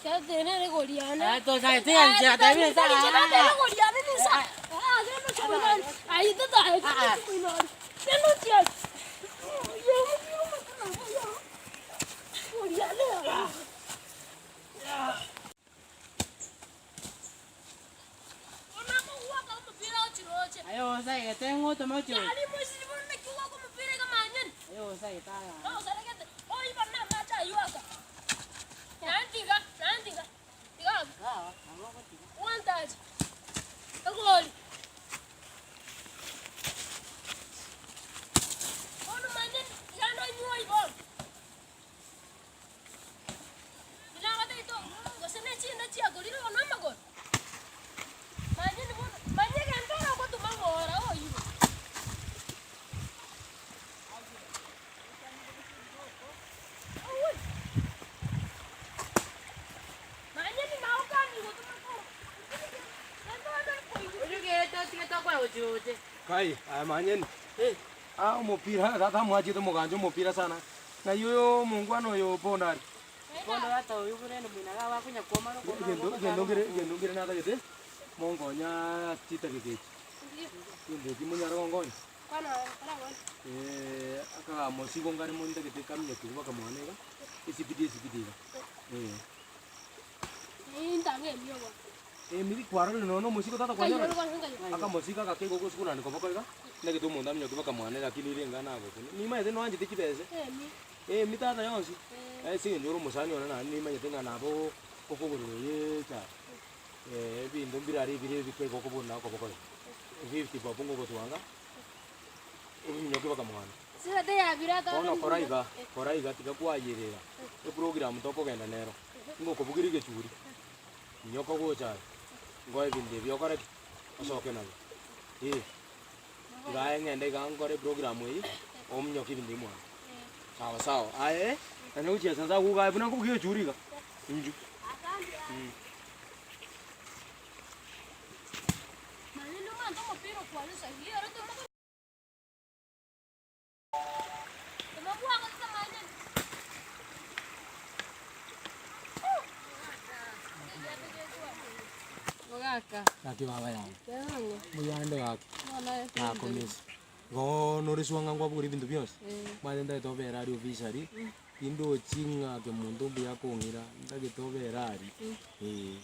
Aye osaegete ng'o otome oche oyo? Aye osaegete aya. Sawa, nabo ogotiga. Kai, aye manyeni, aa omopira tata mwachete mogancha omopira sana, ng'ai oyo omongwana oyo Pondo are? Bono tata oyo buna moina iga abakonya kwomana okomana Egento gokotara egento nkere egento nkere natagete, monkonyaa chitageka echi, egento eki monyare gonkonya? Akagamosigo nkare montagete kaminyoki mpaka mwane iga, esipidi esipidi iga, eh. Emiri kwarorire nonya na omosigo tata kwanyorire? Akamosigo agake igo gosukunani koboko iga, ntagete omonto aminyoki mpaka mwane lakini ere enga nagokuna. Nimanyete noanchete chibese, emi tata yonsi, ase eng'encho ore omosani one naende nimanyete ng'a nabo okogorera oyo echae, ebinto mbire aria ebire ebike igo okobuna na okoboko iga, efifty bob ngogotwanga, ominyoke mpaka mwane. Bono kora iga, kora iga tiga kwayerera, eprogram tokogenda nero, ngokobugeria egechuri. Minyoka gocha aye, nkoe ebinto ebi okore ki? Osoke nabio. Eh, iga aye ng'ende iga nkore eprogram eyio, ominyoke ebinto ebi mwane. Sawa sawa, aye, nanye gochiesa nsa agwo iga aye buna nkobugia echuri iga, inchu. Gaki baba yane, mbuya ande gaki, nakomisa. Bono ore sure ng'a nkwabugire ebinto bionsi, omanyete ntagete obere aria officially, tindochi ng'a kemonto mbuya akong'ira, ntagete obere aria, eh.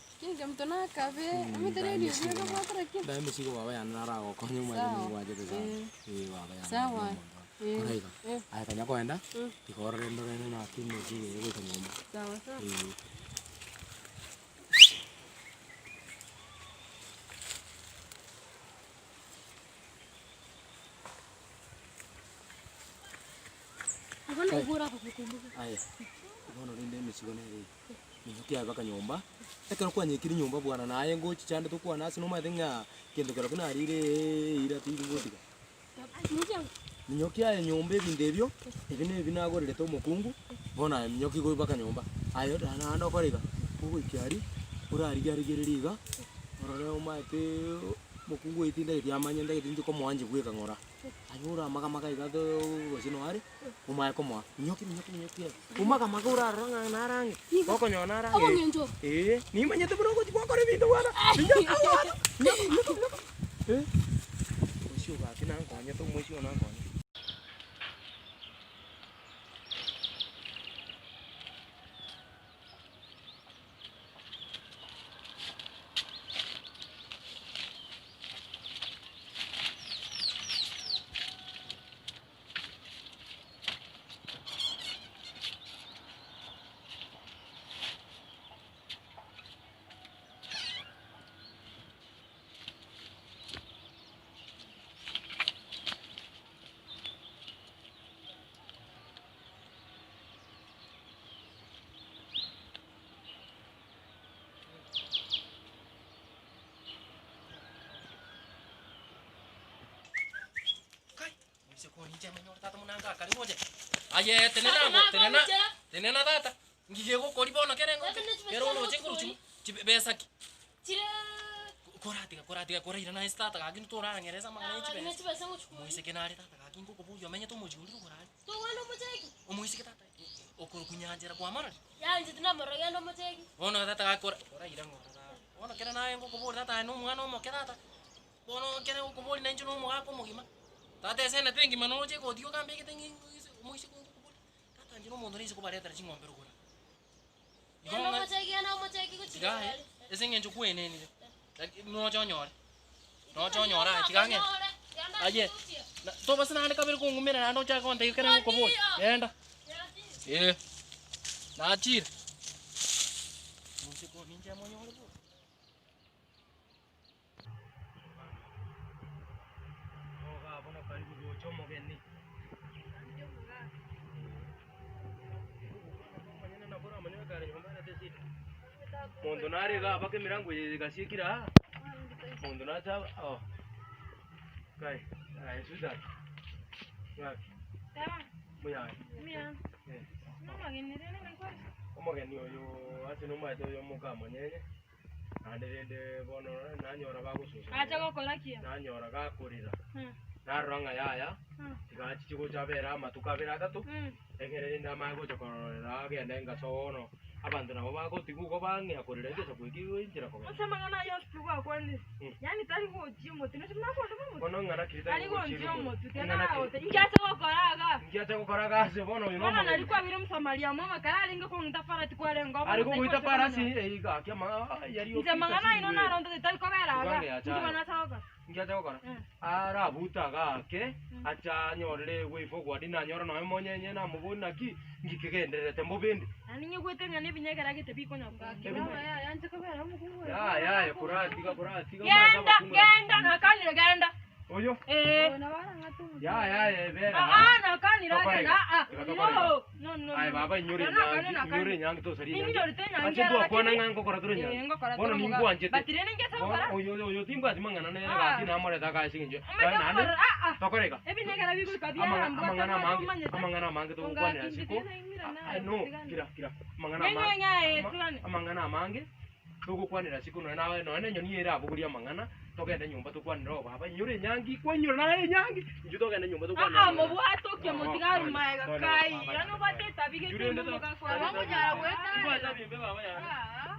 Ndae emesigo baba yane naragokonye omanyete ningwanchete sana, eh baba yane Sawa. omonto one. Kora iga, aye konya koenda, iga orore ndore naki emesigo eye egoika nyomba, eh. Aye, bono rende emesigo nere eye, minyokia aye mpaka nyomba, ekero kwanyekire nyomba bwana naye ngochicha ande tokwane ase nomanyete ng'a kento kerokio narire eira tingotiga. Minyokia aye nyomba ebinto ebio, ebi nebi nagorerete omokungu, bono aye minyokia igo mpaka nyomba. Aye naende okore iga, ogoika aria, orarigia rigereria iga, orore omaeteeee omokungu oyo tintageti amanye ntagete inche komoa inche bweka ng'ora. Aye ore amagamaga iga gose noyo are, omaye komoa, minyokia minyokia minyokia, omagamaga orarora ng'a nare ang'e, gokonyora nare ang'e, Obong'encho. eh, nimanyete buna ogochi gwakora ebinto bwana, minyoka bwana, minyoka minyoka minyoka, eh, omoisia oyo gaki nankonyete omoisia oyo nankonyete. Aye tenena abwo, tenena, tenena tata, nki gegokori bono kere eng'ombe, kere oroche korwa chimo chibesa ki? Koratiga koratiga korairana ase tata gaki ntorang'erese amang'ana ya chibesa, moiseke nare tata gaki ngokoboria omenyete omochie oria rogoro aria. Omoiseke tata. Okorokwa Nyanchera kwamororire? Yaya tinamorora genda omochegi. Bono tata gakora, oraira ng'ora tata. Bono kere naye ngokoboria tata aye na omwana omoke tata, bono kere ngokoboria nainche na omogaka omogima, tata esenete engima noroche egoti okambegete ng'i ng'ise omoiseke ngokoboria, tata inche na omonto naise kobaretera ching'ombe rogoro. Igo Genda ng'a omochegi genda omochegi gochia tiga aye, gari. ase eng'encho kwenenire, laki noche onyore, noche onyore aye tiga ng'ende. Aye, na tobasa naende kabere kong'umera naende ochake gontebia ekero ngokoboria, genda, eh, nachire. Omoiseke oyo ninche monyore bobe. Igaa bono karibu gocha omogeni. Omonyene nabo oramanye ekare nyomba erete esida. Monto nare igaa mpaka emirango eye egasiekire aa, monto nacha aba oh kai aye sweetheart, ng'aki? Mbuya aye? Eh. Omogeni oyo ase nomaete oyo mokamonyenye. Naende rende bono nanyora bagosusa Acha gokora ki? nanyora gakorera Mm. narora ng'a yaya Mm. tiga achiche gocha abere amatuko abere atato Mm. ekere rende amanye gocha kororera agende nka sono abanto nabo bagotigwa igo bang'ea korera egesaku eki enchera kogenda Ase amang'ana aya yonsi twagwakwanire. Mm. Yaani tari gochia omotwe, nochi buna akonde bwa omotwe. bono ng'ana keri Tari tari gochia gonchia omotwe, tiga Ng'ana keri. naragote. Inki ache gokora iga? Inki ache gokora gase bono oyo Bono nari nomogeni kwabire omosamariya omomo ekero arenge kong'ita farasi kwarenge obo Are tari kogoita gocha farasi komonyora. eh, iga akia ama yari Inche amang'ana aino narontete tari kobera iga. Tiga ng'eacha Inki aye. bono ache gokora? Inki ache gokora? Eh. Arabuta iga ake, ache anyorere way forward, nanyore nonya monyenye namobori naki, nki kegendererete mbobe inde. Naende nyigwete ng'a nebinyegera gete bikonya kong'ita. Yaya yaya koratiga koratiga omanyete Genda, abakungu. genda, nakanire genda. Oyo? Eh. Yaya yaya ebera. Ah, nakanire Tokorega. agenda. Ah, Iga tokorega. no. No, no. Aye no. baba inyore No, nakane, enyangi, nakane. inyore enyangi tosarie enyangi. Ninyorete enyangi Ache ara, twakwana lakini- ng'a nkokora tore Eh, enyangi. ngokora Bono tore omoga. ningwanchete. But rende inche ase Bono gokora. oyo oyo timbwati mang'ana nere Ah. gaki namorete akase eng'encho. Omanyete Naende gokora, ah, ah. tokorega. Ebinyegera bigoika Amang'ana biarambwa amang'ana tabwate amange omanyete. amang'ana amange togokwanera Ongaki isiko. inche tinaimira Ah, naye, ah, no, tigana. kira kira. Amang'ana Ng'eng'e amange. ng'aye, ama- tigane. Amang'ana amange togokwanera isiko nonya naye nonya na enyoni erabogorie amang'ana togende nyomba tokwanere oo baba inyora enyangi kwainyora naye enyangi intwe togende nyomba tokwanere Ah, ah, amang'ana. mobwate okia motiga aru maega Tono, kai. baba, Yaani obwate etabi gete Yurende imo to- mogakora. Tibwata bimbe baba yane. Ah.